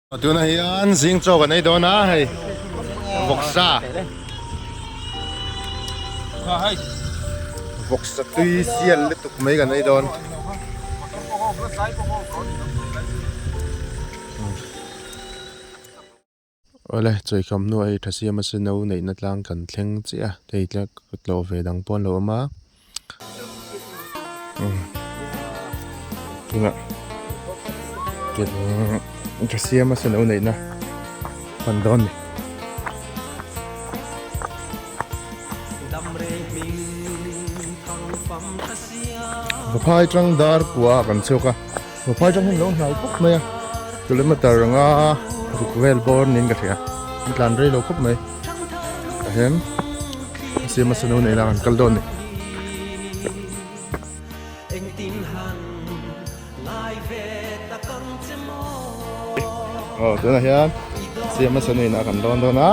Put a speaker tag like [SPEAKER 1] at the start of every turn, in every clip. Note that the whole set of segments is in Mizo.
[SPEAKER 1] Tunah hian zing chaw kan ei dawn a hei vawksa vawksa tui sial lutuk mai kan ei dawn. Awle chawihkham hnuah hei tha siam a seno neihna tlang kan thleng chiah a hei tlawh ve dang pawh an lo awm a. Tunah ka siam a seno neihna pan dawn ni. Vaphai tang dar kua kan chhuak a Vaphai tang hian lo hnai khawp mai a kilometer anga ruk vel bawr niin ka hria an tlan rei lo khawp mai tah hian Siam a seno neihna kan kal dawn a ni. Aw tunah hian siam a seno inah kan dawn dawn a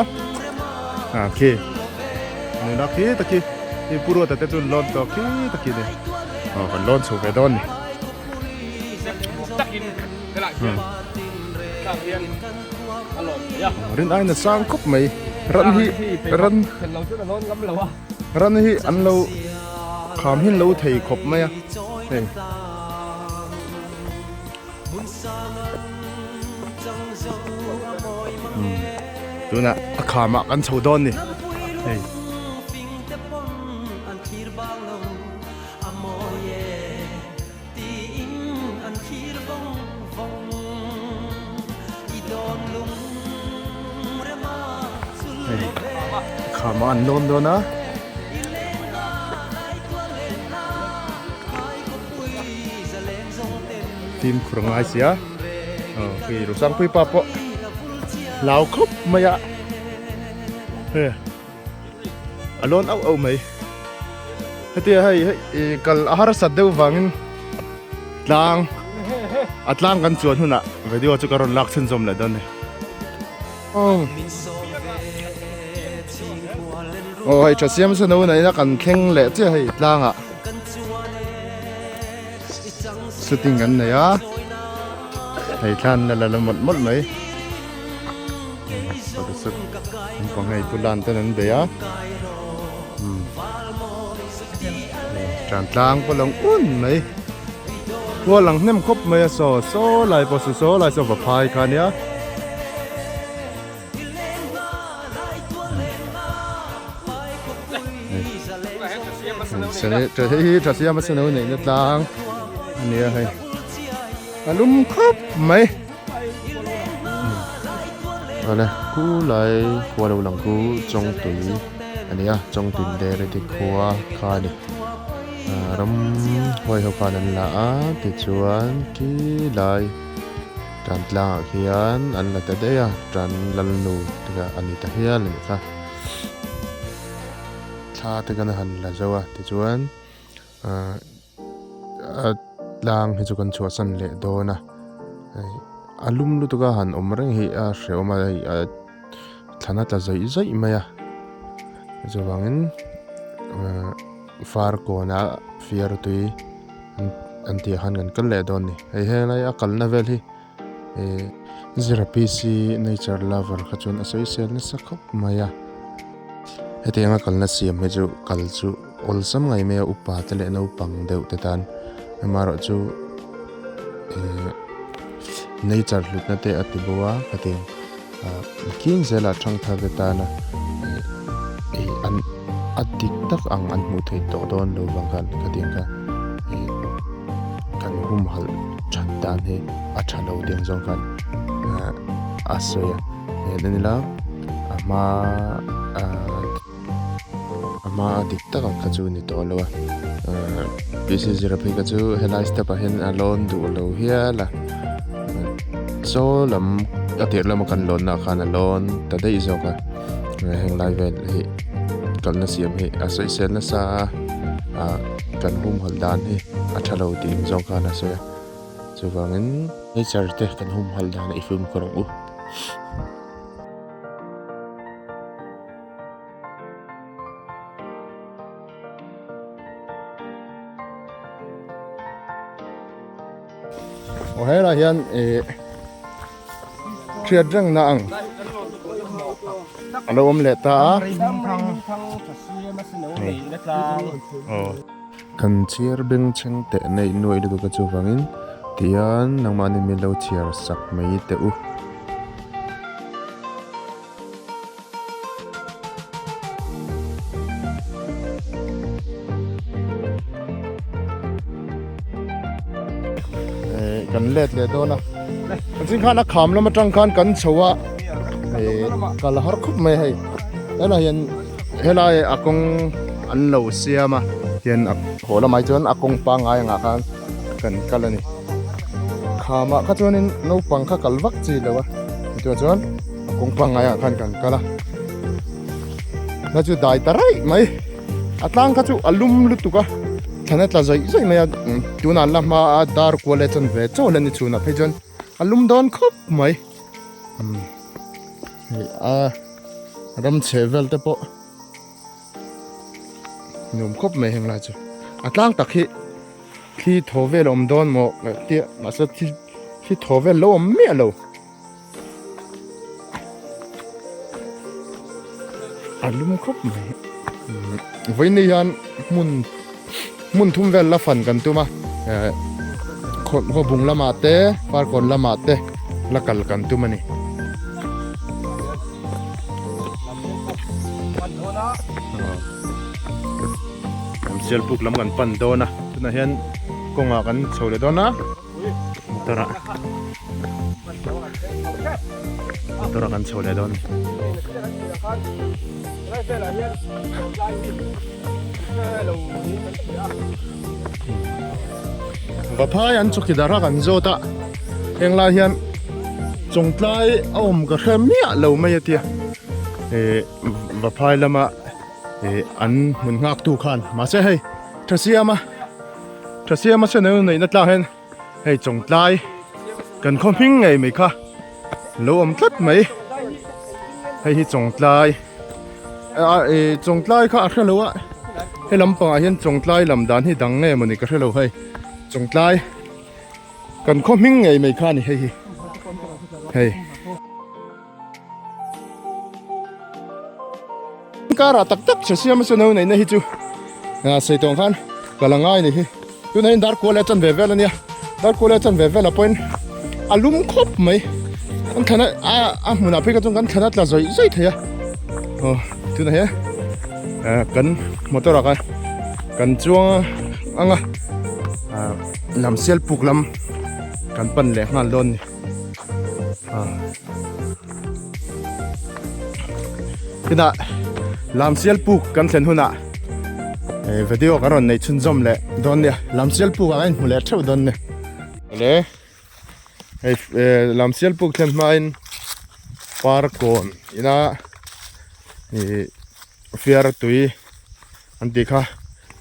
[SPEAKER 1] ah khi nula khi tak khi khi pu Ruata te chu an lawn tawh khi tak khi a ni aw kan lawn chho ve dawn a ni. Rin aiin a sang khawp mai ran hi ran ran hi an lo kham hi an lo thei khawp mai a hei. Tunah a khamah kan chho dawn ni hei. Hei khama an lawn dawn a. Fimkhur a ngai sia aw hei Rusangpui pa pawh hlau khawp mai a hei. A lawn auh auh mai. Hetia hei hei kal a harsat deuh vangin tlang a tlang kan chuan hunah video chu ka rawn lak chhunzawm leh dawn a ni. Aw hei tha siam sa no naina kan thleng leh chiah hei tlangah shooting kan nei a hei thlan la la mawlh mawlh mai. Naupang hei pu lan ten an bei a tan tlang pawh lang un mai khua lang hnem khawp mai a saw saw lai pawh saw saw lai saw va phai kha ania. Hei hi tha siam a seno neihna tlang ania hei a lum khawp mai. Awle khu lai khua lo lang khu Chawngtui a ni a Chawngtui Dairy te khua kha a ni ah ram huai ho khan an la a tichuan khi lai tan tlangah khian an la ta daih a tan lalnu te kha a ni ta hial a nih kha thla te khan a han la zo a tichuan ah. A tlang hi chu kan chhuahsan leh dawn a hei a lum lutuk a han awm reng hi a hrehawm a hei a thlan a tla zawih zawih mai a chuvangin ahh far kawnah fiar tui an tih ah khan kan kal leh dawn a ni hei helai a kalna vel hi ih zira PC nature lover kha chuan a sawisel nasa khawp mai a hetiang a kalna siam hi chu kal chu awlsam ngei mai a upa te leh naupang deuh te tan amaherawh chu ih nature hlutna te a ti bo a hetiang ah king zela thangthar te tana ih ih an a dik tak ang an hmuh theih tawh dawn lo vang khan khatiang kha ih kan humhalh that dan hi a tha lo tiang zawng khan ah a sawi a hei en ila a hma ah a hma a dik tak ang kha chu ni tawh lo a ah P C zira phei kha chu helai step ah hian a lawn duh lo hial a chaw lam a tirh lama kan lawn na ah khan a lawn ta daih zawk a heng lai vel hi kalna siam hi a sawisel nasa a ah kan humhalh dan hi a tha lo tih zawng khan a sawi a chuvangin nature te kan humhalh dan i fimkhur ang u. Aw helai hian ih. Hriat reng na ang a lo awm leh ta a. Kan chhiar beng chheng teh neih nuaih lutuk a chuvangin tihian nangmahni min lo chhiar sak mai teh u. Kan let leh dawn a zing khan a kham lam atang khan kan chho a kal har khawp mai hei helai hian helai a kawng an lo siam a tian a haw lamah hi chuan a kawng pangngai angah khan kan kal a ni khamah kha chuanin naupang kha kal vak chi lo a chutiang chuan a kawng pangngai ah khan kan kal a na chu dai ta raih mai a tlang kha chu a lum lutuk a thlan a tla zawih zawih mai a tunah la hma a dar kual leh chuan ve chaw hle a ni chhunah phei chuan a lum dawn khawp mai hei a ram chheh vel te pawh. Nuam khawp mai heng lai chu a tlang tak hi thli thaw vel a awm dawn maw tia mahse thli thli thaw vel lo awm miah lo a lum khawp mai vawiin hian hmun hmun thum vel la fan kan tum a eh khaw bung lamah te farkawn lamah te la kal kan tum a ni. Sialpuk lam kan pan dawn a tunah hian kawngah kan chho leh dawn a motor ah motor ah kan chho leh dawn a ni. Vaphai an chawkidar a kan zawt a henglai hian chawngtlai a awm ka hre miah lo mai a tia eh vaphai lama eh an hmun nghak tu khan mahse hei tha siam a tha siam a sen neihna tlang hian hei chawngtlai kan khaw hming ngei mai kha lo awm tlat mai hei hi chawngtlai a eh chawngtlai kha a hrelo a he lampangah hian chawngtlai lam dan hi dang nge mawni ka hrelo hei chawngtlai kan khaw hming ngei mai kha a ni hei hi hei. Karah tak tak che siam a no neihna hi chu sei tawng khan ka la ngai ni hi tunah hian dar kual leh chan ve vel ania dar kual leh chan ve vel ah pawhin a lum khawp mai kan thlan a a hmunah phei kha chuan kan thlan a tla zawih zawih thei a aw tunah hian kan motor ah khan kan chuang ang a lam sial puk lam kan pan leh nghal dawn a ni. Tinah Lamsial puk kan thlen hunah eh video kan rawn nei chhunzawm leh dawn nia Lamsial puk ah kan inhmu leh theuh dawn nia le hei eh Lamsial puk thlen hmain parkawn ina ih fiara tui an tih kha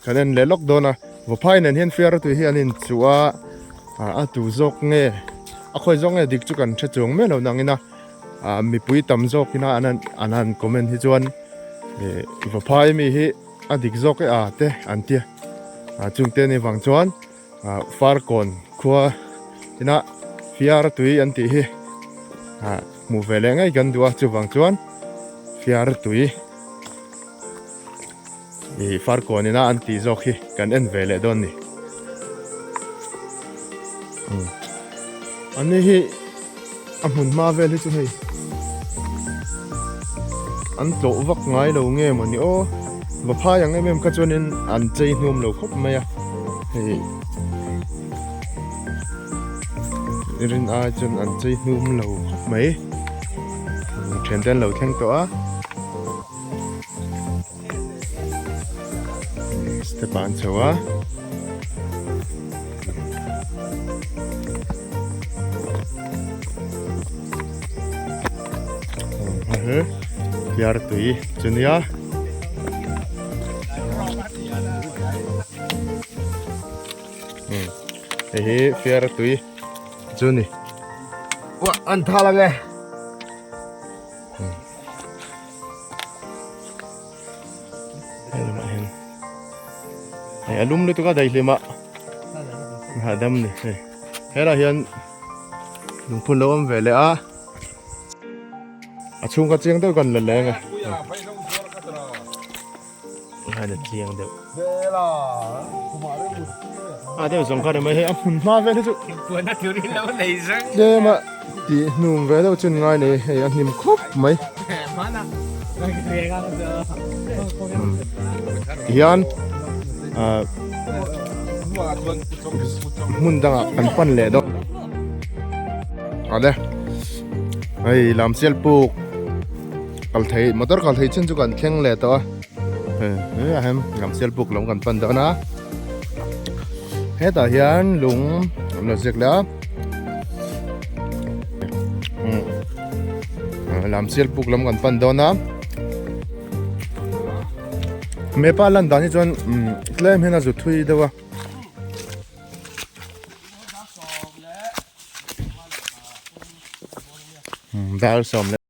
[SPEAKER 1] kan en leh lawk dawn a vaphai nen hian fiara tui hi an inchuh a a tu zawk nge a khawi zawk nge dik chu kan hre chuang miah lo nangin a ah mipui tam zawk ina an han an han comment hi chuan ih vaphai mi hi a dik zawk e a te an tia ah chungte ni vang chuan ah farkawn khua ina fiara tui an tih hi ah hmuh ve leh ngei kan duh a chuvang chuan fiara tui. Ih farkawn ina an tih zawk hi kan en ve leh dawn ni. An ni hi a hmun hma vel hi chu hei an tlawh vak ngai lo nge maw ni aw vaphai ang em em kha chuanin an chei hnuam lo khawp mai a hei rin ai chuan an chei hnuam lo khawp mai thiante an lo thleng tawh a. Step ah an chho a. Fiar tui chu nia. Hei hi fiar tui chu ni.
[SPEAKER 2] An thal ang e.
[SPEAKER 1] Hei a lum lutuk a daihlim a hahdam ni hei helaiah hian lungphun lo awm ve leh a. A chhung kha chiang deuh kan la leng a.
[SPEAKER 3] Khan a chiang deuh.
[SPEAKER 1] A deuh zawng kha ni mai hei a hmun hma vel hi chu tlem a tih hnum ve deuh chu ngai nei hei a hnim khawp mai. Tihian ah hmun dangah kan pan leh dawn. Awle hei lamsial puk kal thei motor kal thei chin chu kan thleng leh tawh a hei a hem lamsial puk lam kan pan dawn a hetah hian lung an lo ziak leh a lamsial puk lam kan pan dawn a mepa lan dan hi chuan tlem hian a zu thui deuh a. Dar sawm leh.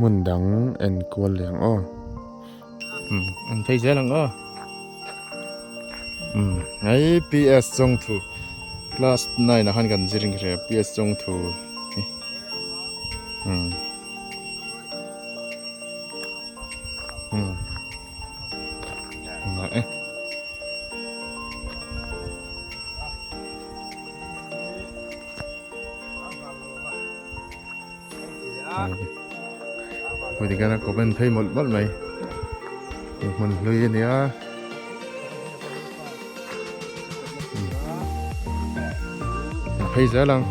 [SPEAKER 1] Hmun dang en kual leh ang aw.
[SPEAKER 3] Umm an phei zel ang aw. Umm hei PS Chawngthu class nine ah khan kan zir in ka hria PS Chawngthu hi umm umm engah e. Hei tikhian a comment phei mawlh mawlh mai hei hmun hlui a nia a phei zel ang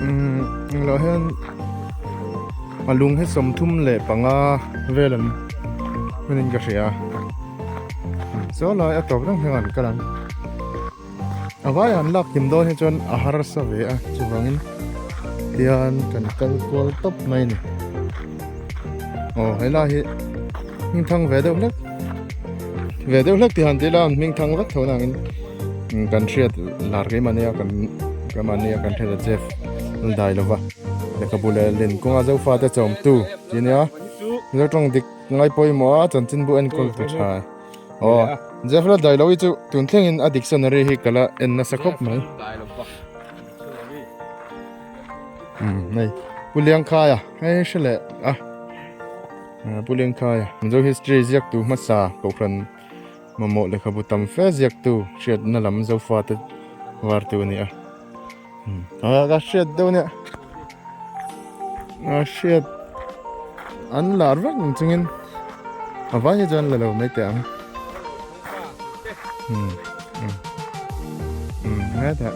[SPEAKER 3] umm englo hian a lung hi 35 vel an hmun in ka hria saw lai a tawp reng hian an kal ang. A vai han lak kim dawn hi chuan a harsa ve a chuvangin tian kan kal kual tawp mai a ni aw helai hi hming thang ve deuh hlek ve deuh hlek tih han tih ila an hming thang vek tho nangin kan hriat lar keimahni a kan keimahni a kan hriat a Jeff dai lova lehkhabu leh len kawnga Zofate chawmtu tih a nia Mizo tawng dik ngai pawimawh a chanchinbu enkawl tu tha. Aw, Jeffla Dailovi chu tun thlengin a dictionary hi ka la en nasa khawp mai. Umm hei Pu Liangkhaia hei hre leh a Pu Liangkhaia Mizo history ziaktu hmasa kohhran mamawh lehkhabu tam fe ziaktu hriatna lam Zofate vartu a ni a. A ka hriat deuh nia a hriat an lar vek ang chungin a vai hi chuan la lo mai teh ang um um um hetah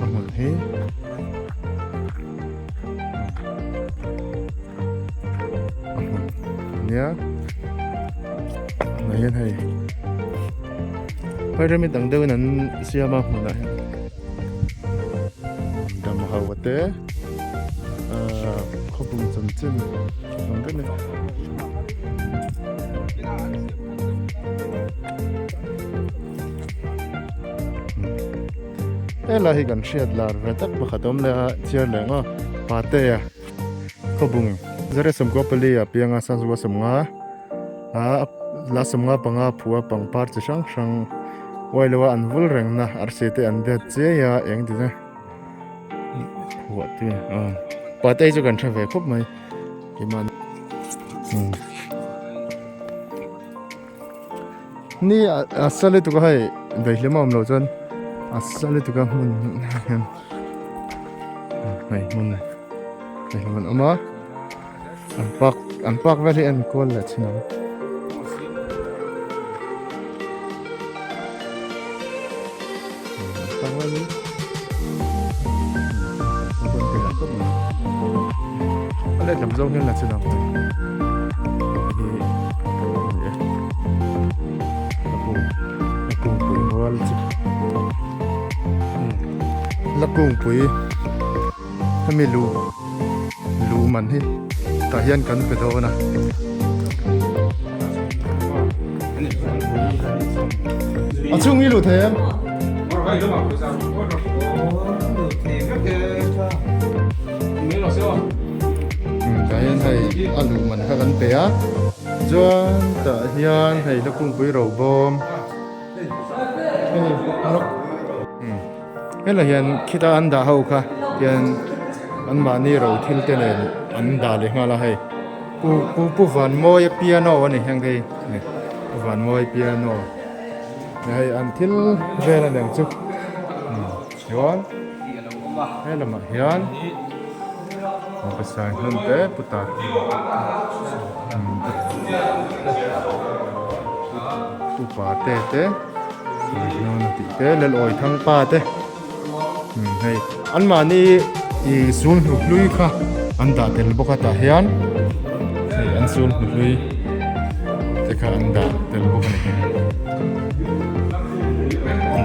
[SPEAKER 3] a hmun hi a hmun nia tunah hian hei Pyramid ang deuhin an siam a hmunah hian dam ho te ahh khawpum chanchin ang deuh mai helai hi kan hriat lar ve tak pakhat a awm leh a chhiar leh ang aw Patea khawbung zare sawmkua pali ah pianga sangzua sawmnga. A la 55 phua pangpar chi hrang hrang uai lo a an vul reng na arsi te an det chiai a eng ti chu phuah te a pate hi chu kan hre ve khawp mai keimah umm ni a sa lutuk a hei daihlim a awm loh chuan a sa lutuk a hmun hian hei hmun daihlim an awm a. An park an park vel hi a enkawl leh thin ang. An park vel hi a lehlam zawng hian la chin ang hei hi a ni e la kungpui mual chu la kungpui hemi lu lu man hi tah hian kan pe dawn a. A chhung hi lu thei em? Tah hian hei a lu man kha kan pe a chuan tah hian hei hlakungpui ro bawm hei Helai hian khita an dah ho kha hian anmahni ro thil te nen an dah leh nghal a hei pu pu pu Vanmawia piano a ni heng hei pu Vanmawia piano hei an thil vel a niang chu chuan he lamah hian pasai hnun te putar upa te te. Hnawna tih te Lalawi Thangpa te hei anmahni ih sul hnu hlui kha an dah tel bawk a tah hian hei an sul hnu hlui te kha an dah tel bawk a ni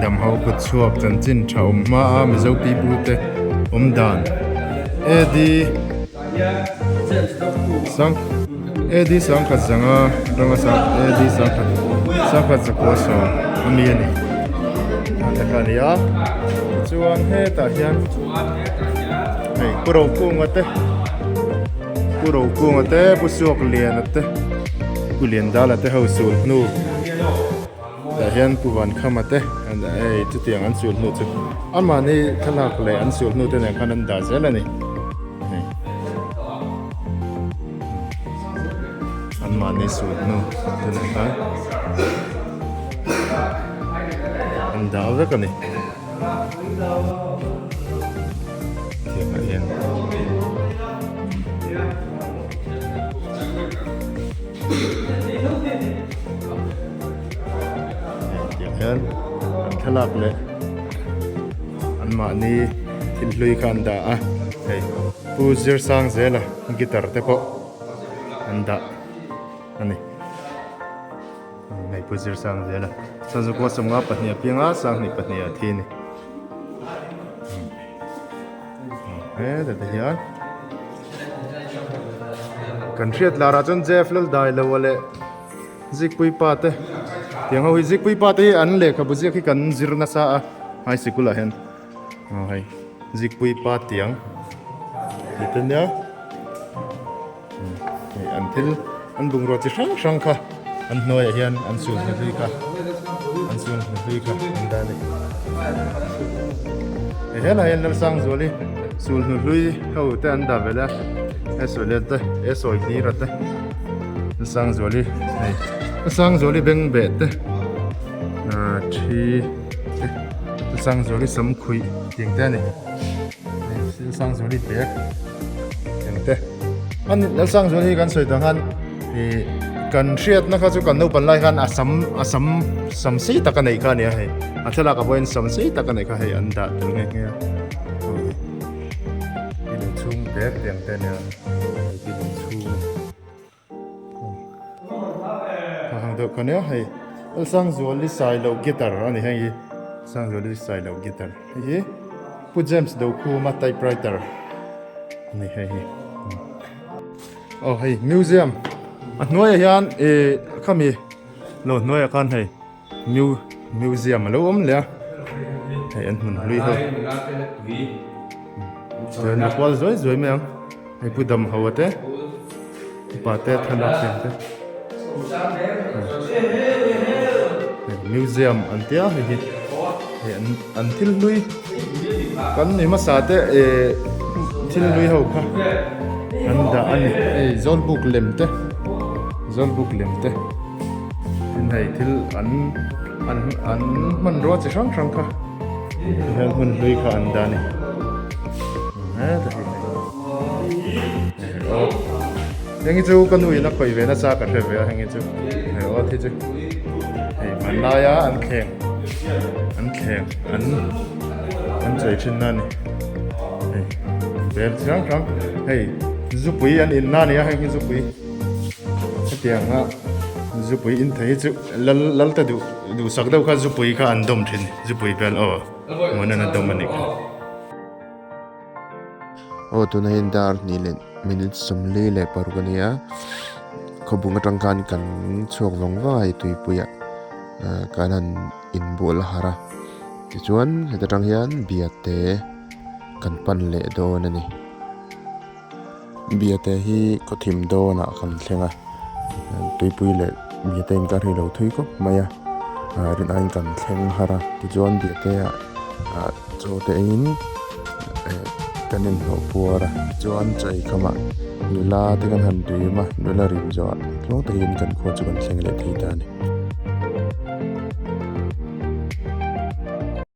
[SPEAKER 3] dam ho kut chhuak chanchin tha awm hma a Mizo pipu te awm dan AD Sang AD sangkhat zanga ranga sang AD sangkhat sangkhat zakua sawm a mi a ni a te kha a ni a tichuan hetah hian. Hei Pu Rokunga te Pu Rokunga te Pu Suakliana te Pu Liandala te ho sul hnu tah hian Pu Vankhama te hei chutiang an sul hnu chu anmahni thlalak leh an sul hnu te nen khan an dah zel a ni hei anmahni sul hnu te nen khan an dah vek a ni. Tiangah hian tiang hian an thlalak leh anmahni thil hlui kha an dah a hei Pu Zirsangzela guitar te pawh an dah a ni. Hei Pu Zirsangzela Sazukua sawmnga pahnih a piang a sanghnih pahnih a thi a ni. Hetah te hian kan hriat lar ah chuan Jeff Laldailo leh Zikpui pa te tiang ho hi Zikpui pa te hi an lehkhabu ziak hi kan zir nasa a high sikul ah hian aw hei Zikpui pa tiang tih te nia hei an thil an bungrua chi hrang hrang kha an hnuaiah hian an sul hnu hlui kha an sul hnu hlui kha an dah a ni hei helaiah hian Lalsangzuali sul hnu hlui ho te an dah belh a he sawi te he sawi hlir a te Lalsangzuali hei Lalsangzuali beng beh te ah thi te Lalsangzuali samkhuih tiang te a ni. Lalsangzuali bag eng te a ni Lalsangzuali hi kan sawi tawh khan ih kan hriatna kha chu kan naupan lai khan a sam a sam sam sei tak a neih kha a ni a hei a thlalak ah pawhin sam sei tak a neih kha hei an dah tel nghe nghe a hei lo chhung bag te ang te a nia hei hi lo chhung. Thla hang deuh kha nia hei Lalsangzuali Sailo guitar a ni heng hi Sangzuali Sailo guitar hei hi Pu James Dokhuma typewriter a ni hei hi aw hei museum a hnuaiah hian ih khami lo hnuaiah khan hei Mu museum a lo awm leh a hei an hmun hlui ho chuan mi kual zuai zuai mai ang hei pu dam ho te upa te thlalak siam te hei museum an tia hei hi hei an an thil hlui kan ni hmasa te eh thil hlui ho kha an dah a ni hei zawlbuk lem te zawlbuk lem te. Tin hei thil an an an hmanrua chi hrang hrang kha tihian hmun hlui kha an dah a ni heta hi hei aw heng hi chu ka nu in a khawih ve nasa ka hre ve a heng hi chu hei aw thi chu hei hmanlaia an thleng an thleng an an chei thin na a ni hei bel chi hrang hrang hei zupui an in na a ni a heng hi zupui. Hetianga zupui in thei hi chu lal lal te duh duhsak deuh kha zupui kha an dawm thin zupui vel aw muan an dawm a nih kha.
[SPEAKER 1] Aw tuna hian dar hnih leh minute sawmli leh paruk a ni a khawbung atang khan kan chhuak vang vang a hei tuipuiah kan han inbual har a tichuan heta tang hian biate kan pan leh dawn a ni. Biate hi khawthim dawnah kan thleng a tuipui leh biate inkar hi a lo thui khawp mai a rin aiin kan thleng har a tichuan biate ah chaw te eiin eh kan inhlawh puar a tichuan chaw ei khamah nula te kan han rim a nula rim zawhah tluang takin kan khua chu kan thleng leh thei ta a ni.